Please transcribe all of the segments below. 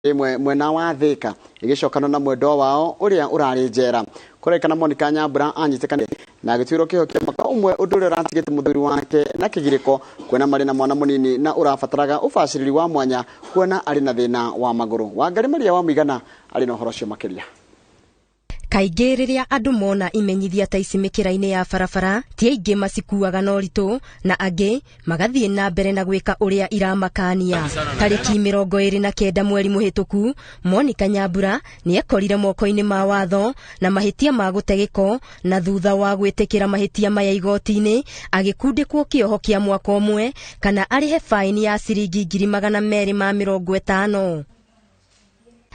Imwe mwena wa Thika igicokana na mwendwa wao uria urari njera. Kurekana Monica Nyambura anyitikane na agituirwo kĩoho kĩa mwaka ũmwe, ũndũ ũrĩa ũratigĩte mũthuri wake na kĩgirĩko, kuona marĩ na mwana mũnini na ũrabataraga ũbacĩrĩri wa mwanya kuona arĩ na thĩna wa magũrũ. Wangari Maria wa Mũigana arĩ na ũhoro ũcio makĩria. Kaingĩ rĩrĩa andũ mona imenyithia ta ici mĩkĩra-inĩ ya barabara, ti aingĩ macikuaga na ũritũ, na angĩ magathiĩ na mbere na gwĩka ũrĩa iramakania. Tarĩki 29 mweri mũhĩtũku, Monica Nyambura nĩekorire moko-inĩ ma watho na mahĩtia ma gũte gĩko, na thutha wa gwĩtĩkĩra mahĩtia maya igoti-inĩ, agĩkundĩkwo kĩoho kĩa mwaka ũmwe kana arĩhe baĩni ya ciringi 250,000.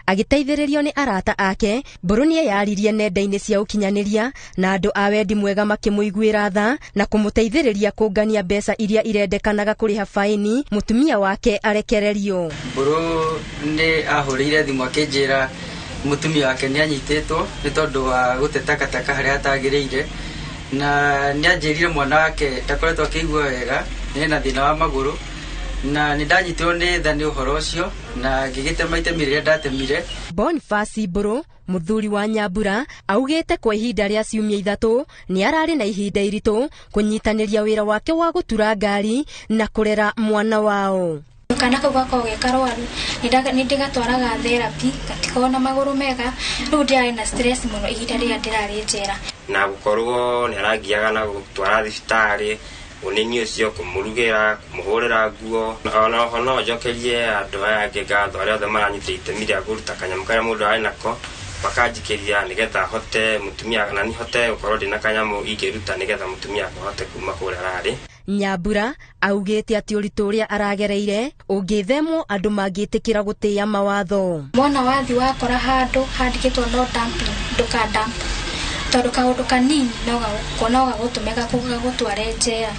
Agĩteithĩrĩrio nĩ arata ake, Mbũrũ nĩeyaririe nenda-inĩ cia ũkinyanĩria na andũ a wendi mwega makĩmũiguĩra tha na kũmũteithĩrĩria kũngania mbeca iria irendekanaga kũrĩha baĩni mũtumia wake arekererio. Mbũrũ nĩ ahũrĩire thimũ akĩnjĩra mũtumia wake nĩ anyitĩtwo nĩ tondũ wa gũte takataka harĩa hatagĩrĩire, na nĩ anjĩrire mwana wake ndakoretwo akĩigua wega, nĩ na thĩna wa magũrũ, na nĩ ndanyitirwo nĩ tha nĩ ũhoro ũcio na ngĩgĩtema itemi rĩrĩa ndatemire. Boniface Mbũrũ, mũthuri wa Nyambura, augĩte kwa ihinda rĩa ciumia 3 nĩ ararĩ na ihinda iritũ kũnyitanĩria wĩra wake wa gũtura ngari na kũrera mwana wao. Kana kau gakoragwo ge karwaru, nĩ ndĩgatwaraga therapy, gatikoragwo na magũrũ mega, rĩu ndĩrarĩ na stress mũno ihinda rĩrĩa ndĩrarĩ njera. Na gũkorwo nĩ arangiaga na gũtwara thibitarĩ, ũnini ũcio kũmũrugĩra, kũmũhũrĩra nguo. Ona oho no njokerie andũ aya angĩ ngatho, arĩa othe maranyita itemi rĩa kũruta kanyamũ karĩa mũndũ arĩ nako, makanjikĩria nĩgetha hote mũtumia, na niĩ hote gũkorwo ndĩna kanyamũ ingĩruta nĩgetha mũtumia ahote kuma kũrĩa ararĩ. Nyambura augĩte atĩ ũritũ ũrĩa aragereire ũngĩthemwo andũ mangĩtĩkĩra gũtĩĩa mawatho. Mwana wathi wakora handũ handĩkĩtwo no dumping, ndũka dump, tondũ kaũndũ kanini no gagũtũme gagũtware njera.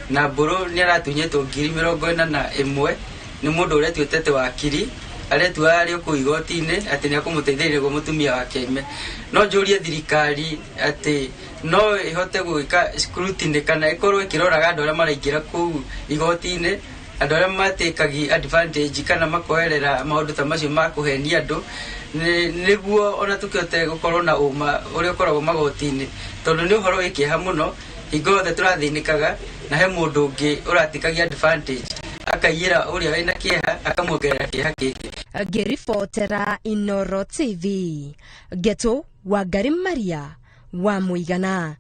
Na Mbũrũ nĩ aratunyĩtwo 41,000 nĩ mũndũ ũrĩa tuĩtete wakiri, aretua arĩ kũu igoti-inĩ atĩ nĩ ekũmũteithĩrĩria nĩguo mũtumia wake aime. No njũrie thirikari atĩ no ĩhote gwĩka scrutiny kana ĩkorwo ĩkĩroraga andũ arĩa maraingĩra kũu igoti-inĩ, andũ arĩa matĩkagia advantage kana makoerera maũndũ ta macio ma kũhenia andũ, nĩguo ona tũkĩhote gũkorwo na ũma ũrĩa ũkoragwo magoti-inĩ, tondũ nĩ ũhoro wĩ kĩeha mũno hingo yothe tũrathĩnĩkaga na he mũndũ ũngĩ ũratĩkagia advantage akaiyĩra ũrĩa wĩna kĩeha akamuongerera kĩeha kĩngĩ. Ngĩribotera Inoro TV, Ngeto Wangari Maria wa Mũigana.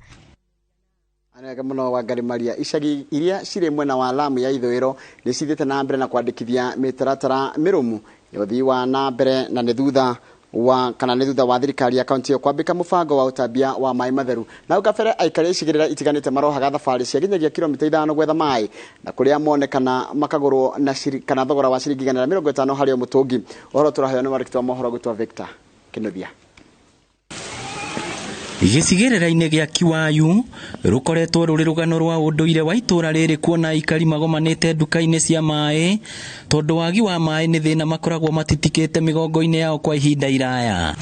Anega mũno Wangari Maria. Icagi iria cirĩ mwena wa Lamu ya ithũĩro nĩ cithiĩte na mbere na kwandĩkithia mĩtaratara mĩrũmu ya ũthii wa na mbere, na nĩ thutha wa kana nĩ thutha wa thirikari ya kaunti ĩyo kwambĩka mũbango wa ũtambia wa maĩ matheru. Na kabere aikari a icigĩrĩra itiganĩte marohaga thabarĩ cia nginyagia kilomita 5 gwetha maĩ, na kũrĩa monekana makagũrwo na kana thogora wa ciringi 150 harĩ o mũtũngi. Ũhoro tũraheo nĩ mwandĩki wa mohoro gwĩtwo Victor Kĩnuthia. Gĩcigĩrĩra-inĩ gĩa Kiwayu rũkoretwo rũrĩ rũgano rwa ũndũire wa itũũra rĩrĩ kuona aikari magomanĩte nduka-inĩ cia maĩ tondũ wagi wa maĩ nĩ thĩna makoragwo matitikĩte mĩgongo-inĩ yao kwa ihinda iraya.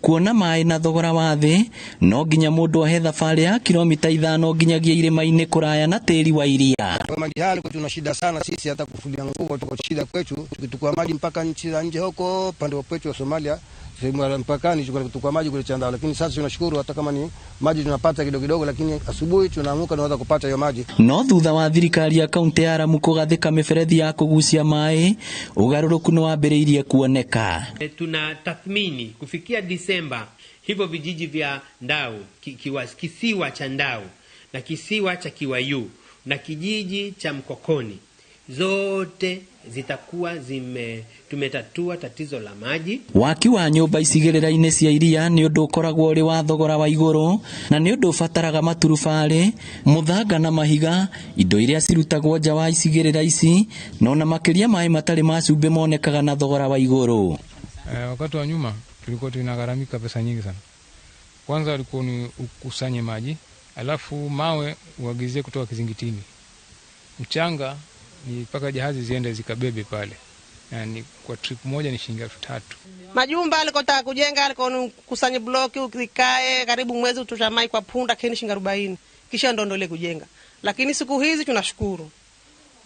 Kuona maĩ na thogora wa thĩ no nginya mũndũ ahe thabarĩ ya kilomita 5 nginyagia irĩma-inĩ kũraya na tĩri wa iria. Maji haya tuna shida sana sisi, hata kufulia nguo tuko shida kwetu, tukichukua maji mpaka nchi za nje huko pande wa kwetu wa Somalia, sehemu ya mpakani tukichukua maji kule Chandao, lakini sasa tunashukuru hata kama ni maji tunapata kidogo kidogo, lakini asubuhi tunaamuka tunaweza kupata hiyo maji. No thutha wa thirikari ya kaunti ya Lamu kũgathĩka mĩberethi ya kũgucia maĩ, ũgarũrũku nĩ wambĩrĩirie kuoneka. Tuna tathmini kufikia Disemba hivyo vijiji vya Ndau, kisiwa cha Ndau na kisiwa cha Kiwayu na kijiji cha Mkokoni zote zitakuwa tumetatua tatizo la maji. Waki wa nyũmba icigĩrĩra-inĩ cia iria nĩ ũndũ ũkoragwo ũrĩ wa thogora wa igũrũ na nĩ ũndũ ũbataraga maturubarĩ, mũthanga na mahiga, indo iria cirutagwo nja wa icigĩrĩra ici, na ona makĩria maĩ matarĩ ma cumbĩ monekaga na thogora wa igũrũ. Wakati wa nyuma tulikuwa tunagharamika pesa nyingi sana. Kwanza walikuwa ni ukusanye maji, alafu mawe uagizie kutoka Kizingitini. Mchanga ni mpaka jahazi ziende zikabebe pale. Yani kwa trip moja ni shilingi 3,000. Majumba alikotaka kujenga alikuwa kusanye bloki ukikae karibu mwezi utosha mai kwa punda keni shilingi 40. Kisha ndo ndole kujenga. Lakini siku hizi tunashukuru.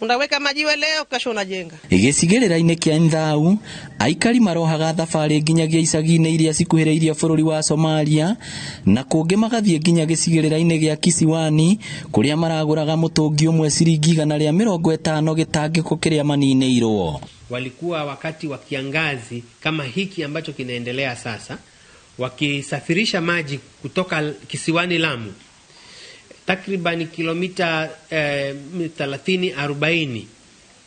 Unaweka majiwe leo, kesho unajenga. Gĩcigĩrĩra-inĩ kĩa Nthau aikari marohaga thabarĩ nginyagia icagi-inĩ iria cikuhĩrĩirie bũrũri wa Somalia na kũngĩ magathiĩ nginya gĩcigĩrĩra-inĩ gĩa Kisiwani kũrĩa maragũraga mũtũngi ũmwe ciringi 150 gĩtangĩko kĩrĩa maninĩirwo. Walikuwa wakati wa kiangazi kama hiki ambacho kinaendelea sasa, wakisafirisha maji kutoka kisiwani Lamu takriban kilomita 30-40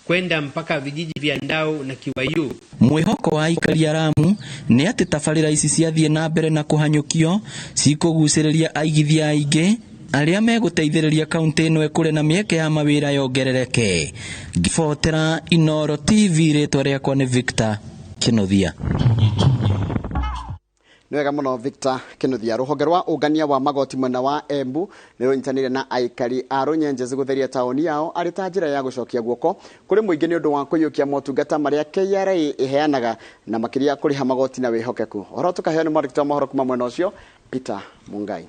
kwenda mpaka vijiji vya Ndau na Kiwayu. Mwihoko wa aikari a Lamu nĩ atĩ tabarĩra ici ciathiĩ na mbere na kũhanyũkio cikũgucĩrĩria aigithia aingĩ arĩa megũteithĩrĩria kaunti ĩno ĩkũre na mĩeke ya mawĩra yongerereke. Ngibotera Inooro TV, rĩtwa rĩakwa nĩ Victor Kĩnuthia. Nĩ wega mũno Victor Kĩnuthia. Rũhonge rwa ũngania wa magoti mwena wa Embu nĩ rũnyitanĩire na aikari a Rũnyenjezi gũtheria taũni yao arĩ ta njĩra ya gũcokia guoko kũrĩ mũingĩ nĩ ũndũ wa kũiyũkia motungata marĩa KRA ĩheanaga na makĩria kũrĩha magoti na wĩhokeku. Ũhoro tũkaheo nĩ mwandĩki wa mohoro kuma mwena ũcio Peter Mungai.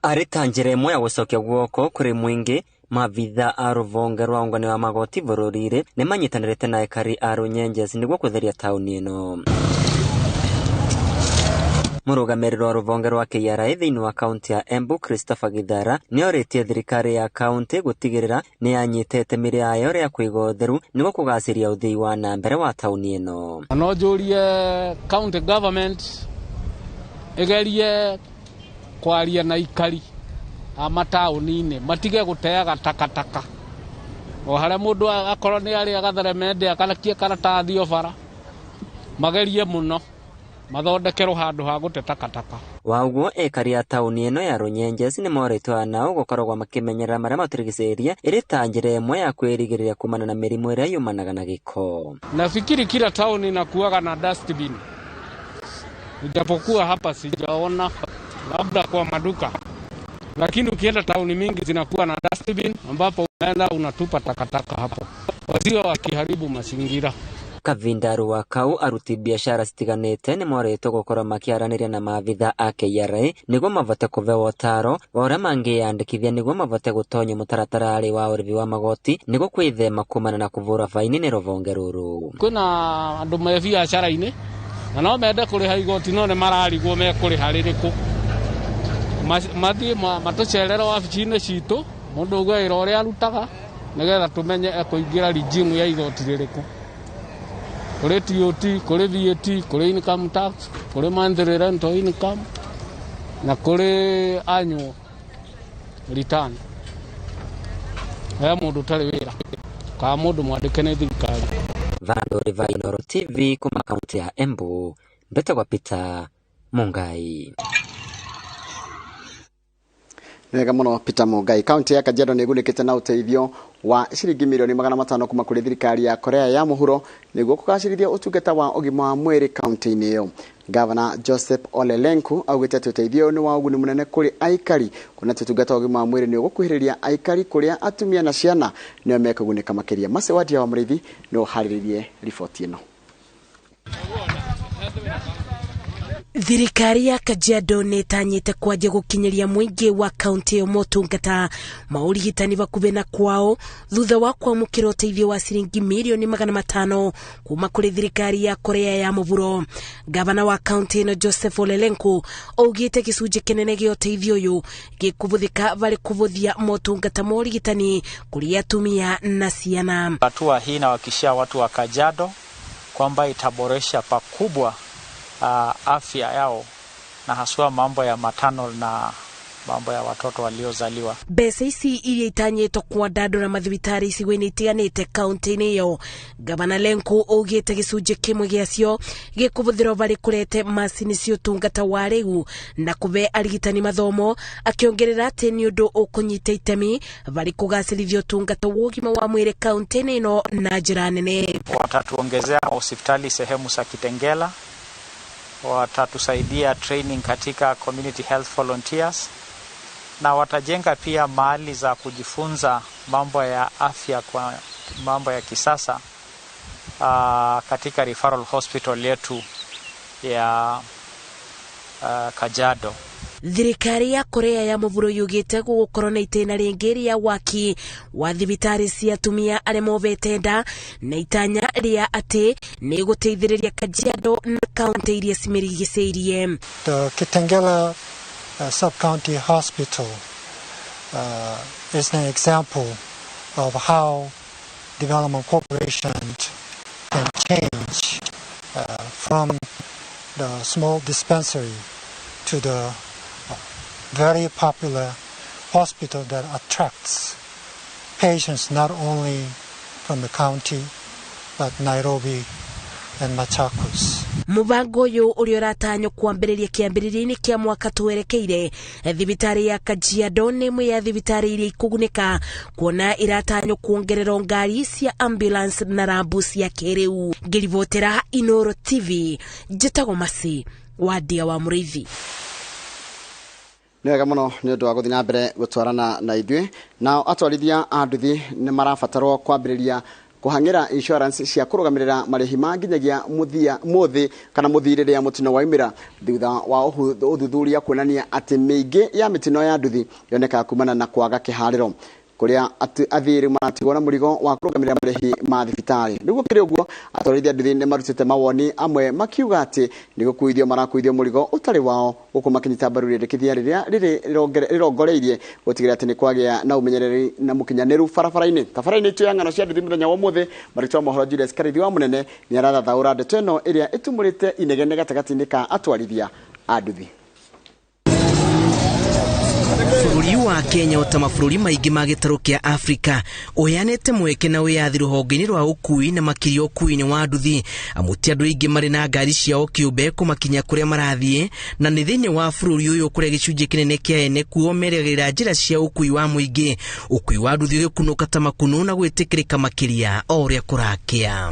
Arĩ ta njĩra ĩmwe ya gũcokia guoko kũrĩ mũingĩ, maabitha a rũhonge rwa ũngania wa magoti bũrũri-inĩ nĩ manyitanĩrĩte na aikari a Rũnyenjezi nĩguo kũtheria taũni ĩno. Mũrũgamĩrĩri wa rũhonge rwa KRA thĩinĩ wa kaunti ya Embu Christopher Githara nĩorĩtie thirikari ya kaunti gũtigĩrĩra nĩ yanyita itemi rĩayo rĩa kũiga ũtheru nĩguo kũgacĩria ũthii wa na mbere wa taũni ĩno. No njũrie county government ĩgerie kwaria na ikari a mataũni-inĩ matige gũteaga takataka o harĩa mũndũ akorwo nĩ arĩa gatheremende akanakie karatathi o bara, magerie mũno mathondekerwo handũ ha gũte takataka. Wa ũguo ekari a taũni ĩno ya Rũnyenjezi nĩ morĩtwo nao gũkoragwo makĩmenyerera marĩa matũrigicĩirie ĩrĩ ta njĩra ĩmwe ya kwĩrigĩrĩria kumana na mĩrimũ ĩrĩa yumanaga na gĩko. Nafikiri kila taũni inakuwaga na dustbin, ijapokuwa hapa sijaona, labda kwa maduka, lakini ukienda tauni mingi zinakuwa na dustbin ambapo unaenda unatupa takataka hapo, wasio wakiharibu mazingira. Kavindaru wa kau aruti biashara citiganĩte nĩ morĩtwo gũkorwo makĩaranĩria na maabitha a KRA nĩguo mavote kũvewa ũtaro wa ũrĩa mangĩyandĩkithia nĩguo mavote gũtonya mũtaratara wa ũrĩhi wa magoti nĩguo kwĩthema kumana na kũvũra baini nĩ rũhonge rũrũ. Kwĩna andũ me biacara-inĩ na no mende kũrĩha igoti no nĩ mararigwo mekũrĩha rĩrĩkũ. Mathiĩ matũcerere wabici-inĩ citũ mũndũ ũguo wĩra ũrĩa arutaga nĩgetha tũmenye ekũingĩra rijimu ya igoti rĩrĩkũ. Kũrĩ TOT, kũrĩ VAT, kũrĩ income tax, kũrĩ monthly rental income na kũrĩ annual return. He mũndũ ũtarĩ wĩra kana mũndũ mwandĩke nĩ thirikari. Vandũ va Inooro TV kuma kaunti ya Embu, mbetagwa Peter Mungai. Wega mũno Peter Mungai. Kaunti ya Kajiado nĩ ĩgunĩkĩte na ũteithio wa ciringi milioni 500 kuma kũrĩ thirikari ya Korea ya Mũhuro nĩguo kũgacĩrithia ũtungata wa ũgima wa mwĩrĩ kaunti-inĩ ĩyo. Gavana Joseph Ole Lenku augĩte atĩ ũteithio ũyũ nĩ wa ũguni mũnene kũrĩ aikari kuona atĩ ũtungata wa ũgima wa mwĩrĩ nĩ ũgũkuhĩrĩria aikari kũrĩa atumia na ciana nĩo mekũgunĩka makĩria. Mace Wadia wa Mũrĩithi nĩ ũharĩrĩirie riboti ĩno. Thirikari ya Kajiado nĩ ĩtanyĩte kwanjia gũkinyĩria mũingĩ wa kaunti ĩyo motungata ma ũrigitani bakuhĩ na kwao thutha wa kwamũkĩra ũteithio wa ciringi milioni 500 kuma kũrĩ thirikari ya Korea ya Mũhuro. Gavana wa kaunti ĩno Joseph Ole Lenku augĩte gĩcunjĩ kĩnene gĩa ũteithio ũyũ gĩkũhũthĩka varĩ kũvũthia motungata ma ũrigitani kũrĩ atumia na ciana. Hatua hii inawahakikishia watu wa Kajiado kwamba itaboresha pakubwa afya yao na haswa mambo ya maternal na mambo ya watoto waliozaliwa. Mbeca ici iria itanyĩtwo kwandandũra mathibitarĩ icigo-inĩ itiganĩte kaunti-inĩ ĩyo, Gavana Lenku augĩte gĩcunjĩ kĩmwe gĩacio gĩkũhũthĩrwo varĩ kũrete macini cia ũtungata wa rĩu na kũve arigitani mathomo, akĩongerera atĩ nĩ ũndũ ũkũnyita itemi varĩ kũgacĩrithia ũtungata wa ũgima wa mwĩrĩ kaunti-inĩ ĩno na njĩra nene. Watatuongezea hospitali sehemu za Kitengela, watatusaidia training katika community health volunteers, na watajenga pia mahali za kujifunza mambo ya afya kwa mambo ya kisasa katika referral hospital yetu ya Kajiado. Thirikari ya Korea ya Mũhuro yugĩte gũgũkorwo na itĩna rĩngĩ rĩa waki wa thibitarĩ cia atumia arĩa movete nda na itanya rĩa atĩ nĩ gũteithĩrĩria Kajiado na kaunti iria cimĩrigicĩirie. The Kitengela Sub-County Hospital is an example of how development corporation can change from the small dispensary to the very popular hospital that attracts patients not only from the county but Nairobi and Machakos. Mũbango ũyũ ũrĩa ũratanywo kwambĩrĩria kĩambĩrĩria-inĩ kĩa mwaka twerekeire, thibitarĩ ya Kajiado nĩ ĩmwe ya thibitarĩ iria ikũgunĩka kuona ĩratanywo kuongererwo ngari cia ambulance na rambu cia kĩrĩu. Ngĩribotera Inoro TV, njĩtagwo Masi Wandia wa Mũrĩithi. Nĩ wega mũno nĩ ũndũ wa gũthiĩ na mbere gũtwarana na ithuĩ. Nao atwarithia a nduthi nĩ marabatarwo kwambĩrĩria kũhang'ĩra insurance cia kũrũgamĩrĩra marĩhi ma nginyagia mũthia mũthĩ kana mũthii rĩrĩa mũtino waumĩra, thutha wa ũthuthuria kuonania atĩ mĩingĩ ya mĩtino ya nduthi yonekaga kumana na kwaga kĩharĩro kũrĩa athii rĩu maratigwo na mũrigo wa kũrũgamĩrĩra marĩhi ma thibitarĩ. Nĩguo kĩrĩ ũguo, atwarithia nduthi nĩ marutĩte mawoni amwe makiuga atĩ nĩ gũkuithio marakuithio mũrigo ũtarĩ wao, gũkũ makĩnyita mbaru rĩendekithia rĩrĩa rĩrĩ rĩrongoreirie gũtigĩrĩra atĩ nĩ kwagĩa na ũmenyereri na mũkinyanĩru barabara-inĩ. Tabarĩra-inĩ itũ ya ng'ano cia nduthi mũthenya wa ũmũthĩ, marĩtwa wa mohoro Julius Karithi wa Mũnene nĩ arathathaũra ndeto ĩno ĩrĩa ĩtumũrĩte inegene gatagatĩ-inĩ ka atwarithia a nduthi. Bũrũri wa Kenya ota mabũrũri maingĩ ma gĩtarũ kĩa Afrika ũheanĩte mweke na wĩyathi rũhonge-inĩ rwa ũkui na makĩria ũkui-inĩ wa nduthi, amu ti andũ aingĩ marĩ na ngari ciao kĩũmbe kũmakinya kũrĩa marathiĩ, na nĩ thĩinĩ wa bũrũri ũyũ kũrĩa gĩcunjĩ kĩnene kĩa ene kuo merĩgagĩrĩra njĩra cia ũkui wa mũingĩ. Ũkui wa nduthi ũgĩkunũka ta makunũ na gwĩtĩkĩrĩka makĩria o ũrĩa kũrakĩa.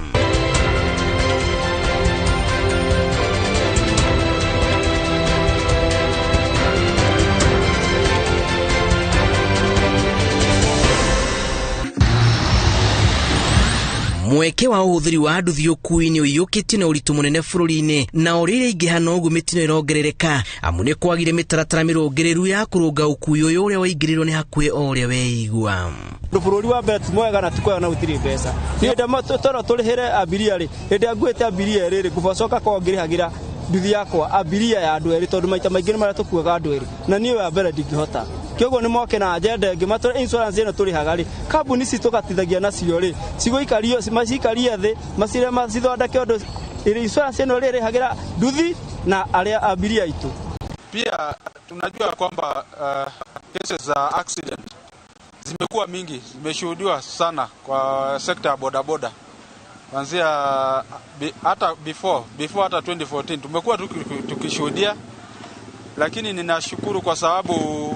Mweke wa ũhũthĩri wa nduthi ũkui-inĩ ũiyũkĩtio na ũritũ mũnene bũrũri-inĩ, na ũrĩa ĩraingĩha noguo mĩtino ĩrongerereka, amu nĩ kwagire mĩtaratara mĩrũngĩrĩru ya kũrũnga ũkui ũyũ ũrĩa waingĩrĩirwo nĩ hakuhĩ o ũrĩa weigua. Bũrũri wa mbere ti mwega na ti kwega na gũtirĩ mbeca. Hĩndĩ toro tũrĩhĩre abiria rĩ, hĩndĩ ĩrĩa nguĩte abiria erĩ rĩ, ngũcoka korwo ngĩrĩhagĩra nduthi yakwa abiria ya andũ erĩ, tondũ maita maingĩ nĩ marĩa tũkuaga andũ erĩ, na niĩ wa mbere ndingĩhota. Kĩoguo nĩ moke na agenda ĩngĩ matũre insurance ĩno tũrĩhaga rĩ, kambuni ici tũgatithagia nacio rĩ, cigũikario macikarie thĩ, macire macithondeke ũndũ insurance ĩno rĩ ĩrĩhagĩra nduthi na arĩa abiria aitũ. Pia tunajua kwamba cases za accident zimekuwa mingi, zimeshuhudiwa sana kwa sekta ya bodaboda. Kuanzia hata before hata 2014 tumekuwa tukishuhudia, lakini ninashukuru kwa sababu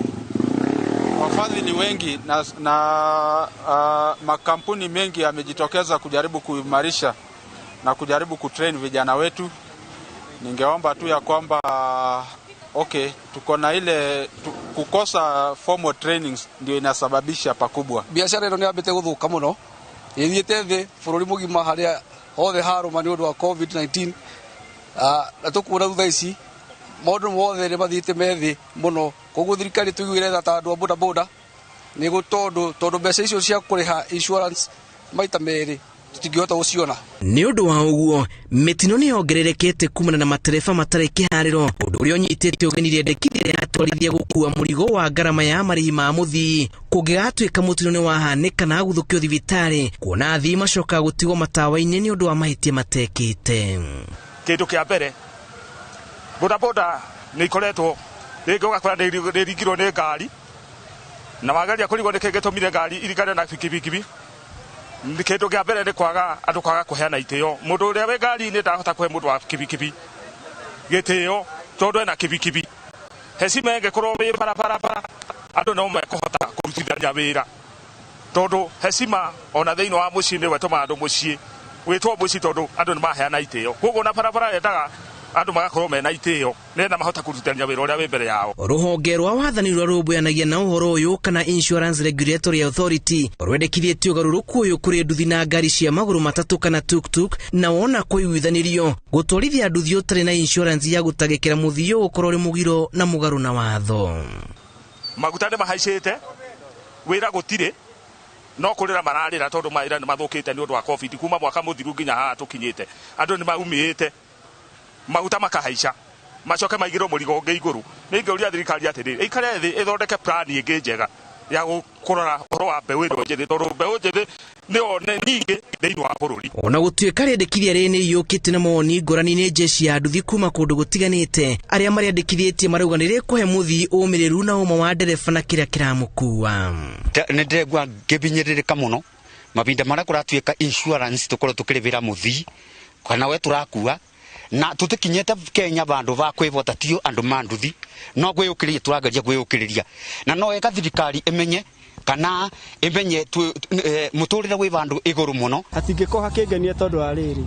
wafadhili wengi na makampuni mengi yamejitokeza kujaribu kuimarisha na kujaribu kutrain vijana wetu. Ningeomba tu ya kwamba okay, tuko na ile kukosa formal trainings ndio inasababisha pakubwa. Biashara ĩno nĩ yambĩte gũthũka mũno, ĩthiĩte thĩ bũrũri mũgima harĩa hothe harũma nĩ ũndũ wa COVID-19, na tũkuona thutha ici maũndũ mothe nĩ mathiĩte me thĩ mũno. Koguo thirikari tũiguĩre tha ta andũ a bodaboda nĩ tondũ mbeca icio cia kũrĩha insurance maita merĩ tũtingĩhota gũciona. Nĩ ũndũ wa ũguo, mĩtino nĩ yongererekete kumana na matereba matarĩ kĩharĩro, ũndũ ũrĩa ũnyitĩte ũgeni rĩendekithia rĩa atwarithia gũkua mũrigo wa ngarama ya marĩhi ma mũthii kũngĩgatuĩka mũtino nĩ wahanĩka na aguthũkio thibitarĩ, kuona athii macokaga gũtigwo matawa-inĩ nĩ ũndũ wa mahĩtia matekĩte. Kĩndũ kĩa mbere, bodaboda nĩ ikoretwo rĩngĩ ũgakora nĩ ĩringirwo nĩ ngari, na wageria kũrigwo nĩkĩ gĩtũmire ngari irigane na bikibiki. Kĩndũ kĩa mbere nĩ kwaga andũ kwaga kũheana itĩo. Mũndũ ũrĩa wĩ ngari-inĩ ndahota kũhe mũndũ wa kibikibi gĩtĩo tondũ ena kibikibi. Hecima ĩngĩkorwo wĩ barabara andũ no mekũhota kũrutithania wĩra, tondũ hecima ona thĩinĩ wa mũciĩ nĩwe tũmaga andũ mũciĩ wĩtwo mũciĩ tondũ andũ nĩ maheana itĩo. Koguo na barabara yendaga Andũ magakorwo mena itĩo nĩgetha mahote kũrutithania wĩra ũrĩa wĩ mbere yao. Rũhonge rwa wathani rũrĩa rũrũmbũyanagia na ũhoro ũyũ kana Insurance Regulatory Authority rwendekithĩtie ũgarũrũku ũyũ kũrĩ nduthi na ngari cia magũrũ matatũ kana tuktuk, na wona kũiguithanĩrio gũtwarithia nduthi ũtarĩ na insurance ya gũtangĩkĩra mũthii ũgũkorwo ũrĩ mũgiro na mũgarũ na watho. Maguta nĩ mahaicĩte, wĩra gũtirĩ, no kũrĩra mararĩra tondũ mawĩra nĩ mathũkĩte nĩ ũndũ wa COVID kuma mwaka mũthiru nginya haha tũkinyĩte. Andũ nĩ maumĩte, maguta makahaica, macoke maigĩrwo mũrigo ũngĩ igũrũ. Nĩ ingĩũria thirikari atĩrĩrĩ, ĩikare thĩ ĩthondeke plan ĩngĩ njega ya kũrora ũhoro wa mbeũ ĩno njĩthĩ, tondũ mbeũ njĩthĩ nĩyo nĩ nyingĩ thĩinĩ wa bũrũri. Ona gũtuĩka rĩendekithia rĩrĩ nĩ rĩiyũkĩtio na mawoni ngũrani nĩ jeshi ya nduthi kuma kũndũ gũtiganĩte, arĩa marĩandĩkithĩtie marauga nĩ rĩkũhe mũthii ũmĩrĩru na ũma wa ndereba na kĩrĩa kĩramũkua. Nĩ ndĩraigua ngĩbinyĩrĩrĩka mũno mahinda marĩa kũratuĩka insurance tũkorwo tũkĩrĩbĩra mũthii kana we tũrakua na tũtikinyĩte Kenya vandũ va kwĩvota tio andũ ma nduthi, no kwĩyũkĩrĩria tũrageria kwĩyũkĩrĩria, na no eka thirikari ĩmenye kana ĩmenye mũtũrĩre wĩ vandũ igũrũ mũno. Hatingĩkorwo hakĩngenia tondũ wa rĩrĩ,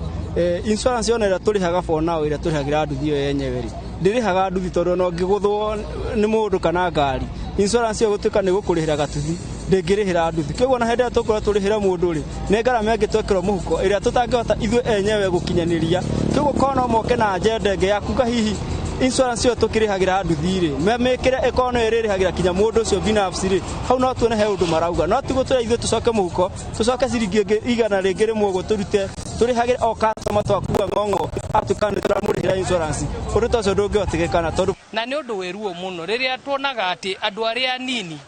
insurance yona ĩrĩa tũrĩhaga for now ĩrĩa tũrĩhagĩra nduthi ĩyo yenyewe rĩ, ndĩrĩhaga nduthi tondũ ona ũngĩgũthwo nĩ mũndũ kana ngari, insurance ĩyo gũtuĩka nĩ gũkũrĩhĩra gatuthi ndĩngĩrĩhĩra nduthi. Kwoguo ona hĩndĩ ĩrĩa tũkorwo tũrĩhĩra mũndũ rĩ, nĩ ngarama ĩngĩ twekĩrwo mũhuko ĩrĩa tũtangĩhota ithuĩ enyewe gũkinyanĩria. Kwoguo korwo no moke na agenda ĩngĩ ya kuga hihi insurance ĩyo tũkĩrĩhagĩra nduthi rĩ, mamĩkĩre ĩkorwo no ĩrĩrĩhagĩra kinya mũndũ ũcio binafsi rĩ, hau no tuone he ũndũ marauga. No ti gũtũra ithuĩ tũcoke mũhuko, tũcoke ciringi ĩngĩ igana rĩngĩ rĩmwe ũguo tũrute tũrĩhagĩre o customer twakua ng'ong'o atuĩka nĩ tũramũrĩhĩra insurance. Ũndũ ta ũcio ndũngĩhotekekana tondũ na nĩ ũndũ wĩ ruo mũno rĩrĩa tuonaga atĩ andũ arĩa anini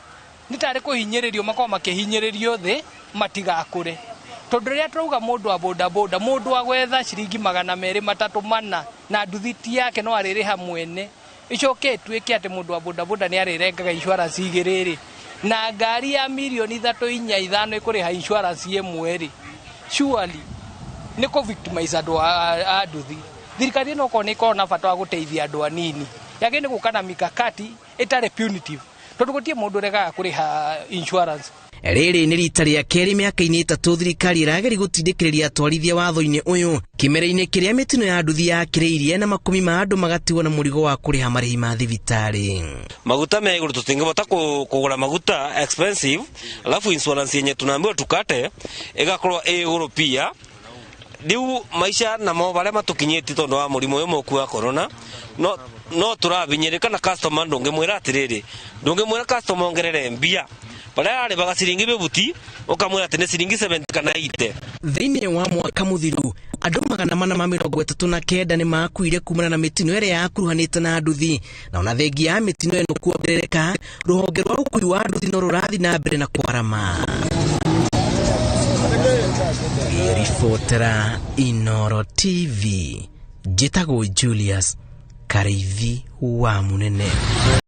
nĩ tarĩ kũhinyĩrĩrio makorwo makĩhinyĩrĩrio thĩ matigakũre, tondũ rĩrĩa tũrauga mũndũ wa bodaboda, mũndũ wa gwetha ciringi 200 300 4 na nduthi ti yake no arĩrĩha mwene, icoke ĩtuĩke atĩ mũndũ wa bodaboda nĩ arĩrengaga insurance igĩrĩ rĩ, na ngari ya mirioni 3 4 5 ĩkũrĩha insurance ĩmwe rĩ, surely nĩ kũ victimize andũ a nduthi. Thirikari ĩno okorwo nĩ ĩkoragwo na bata wa gũteithia andũ anini, yagĩrĩirwo nĩ gũka na mikakati ĩtarĩ punitive, tondũ gũtirĩ mũndũ ũregaga kũrĩha insurance. Rĩrĩ nĩ rita rĩa kerĩ mĩaka-inĩ 3 thirikari ĩrageria gũtindĩkĩrĩria atwarithia watho-inĩ ũyũ kĩmera-inĩ kĩrĩa mĩtino ya nduthi yakĩrĩirie na makumi ma andũ magatigwo na mũrigo wa kũrĩha marĩhi ma thibitarĩ. Maguta me igũrũ tũtingĩhota kũgũra maguta expensive, alafu insurance yenye tunaambiwa tukate ĩgakorwo ĩ igũrũ pia. Rĩu maica namo barĩa matũkinyĩtie tondũ wa mũrimũ ũyũ mũku wa corona, no tũrabinyĩrĩka na customer ndũngĩmwĩra atĩrĩrĩ, ndũngĩmwĩra customer ongerere mbia barĩa arĩbaga ciringi 50 ũkamwĩra atĩ nĩ ciringi 70 kana 80. Thĩinĩ wa mwaka mũthiru andũ 439 nĩ makuire kumana na mĩtino ĩrĩa yakuruhanĩte na nduthi, na ona thengia ya mĩtino ĩno kuongerereka, rũhonge rwa ũkui wa nduthi no rũrathiĩ na mbere na kwarama. Ribotera Inoro TV, njĩtagwo Julius Karĩithi wa Mũnene.